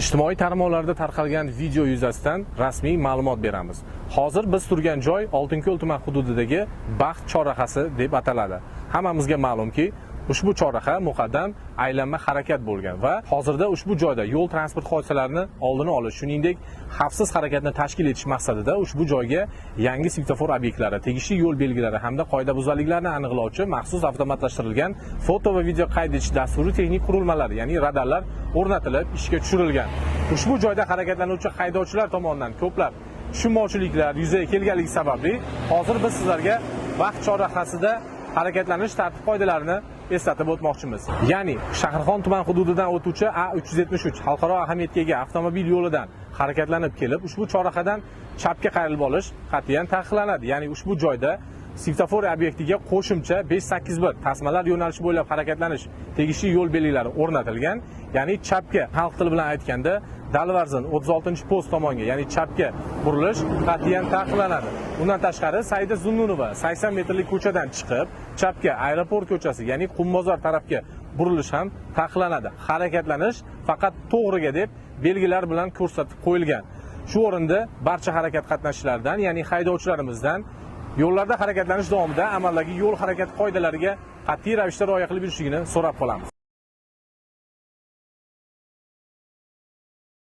Ijtimoiy tarmoqlarda tarqalgan video yuzasidan rasmiy ma'lumot beramiz. Hozir biz turgan joy Oltinko'l tuman hududidagi Baxt chorrahasi deb ataladi. Hammamizga ma'lumki, ushbu chorraha muqaddam aylanma harakat bo'lgan va hozirda ushbu joyda yo'l transport hodisalarini oldini olish, shuningdek, xavfsiz harakatni tashkil etish maqsadida ushbu joyga yangi svetofor obyektlari, tegishli yo'l belgilari hamda qoidabuzarliklarni aniqlovchi maxsus avtomatlashtirilgan foto va video qayd etish dasturi texnik qurilmalari, ya'ni radarlar o'rnatilib ishga tushirilgan. Ushbu joyda harakatlanuvchi haydovchilar tomonidan ko'plab tushunmovchiliklar yuzaga kelganligi sababli hozir biz sizlarga Baxt chorrahasida harakatlanish tartib qoidalarini eslatib o'tmoqchimiz. Ya'ni Shahrixon tuman hududidan o'tuvchi A373 xalqaro ahamiyatga ega avtomobil yo'lidan harakatlanib kelib, ushbu chorrahadan chapga qayrilib olish qat'iyan taqiqlanadi. Ya'ni ushbu joyda svetofor obyektiga qo'shimcha 581 tasmalar yo'nalishi bo'ylab harakatlanish tegishli yo'l belgilari o'rnatilgan. Ya'ni chapga, xalq tili bilan aytganda, Dalvarzin 36-post tomonga, ya'ni chapga burilish qat'iyan taqiqlanadi. Undan tashqari Saida Zunnunova 80 metrlik ko'chadan chiqib, chapga aeroport ko'chasi, ya'ni Qumbozor tarafga burilish ham taqiqlanadi. Harakatlanish faqat to'g'riga deb belgilar bilan ko'rsatib qo'yilgan. Shu o'rinda barcha harakat qatnashchilaridan, ya'ni haydovchilarimizdan yo'llarda harakatlanish davomida amaldagi yo'l harakati qoidalariga qat'iy ravishda rioya qilib yurishligini so'rab qolamiz.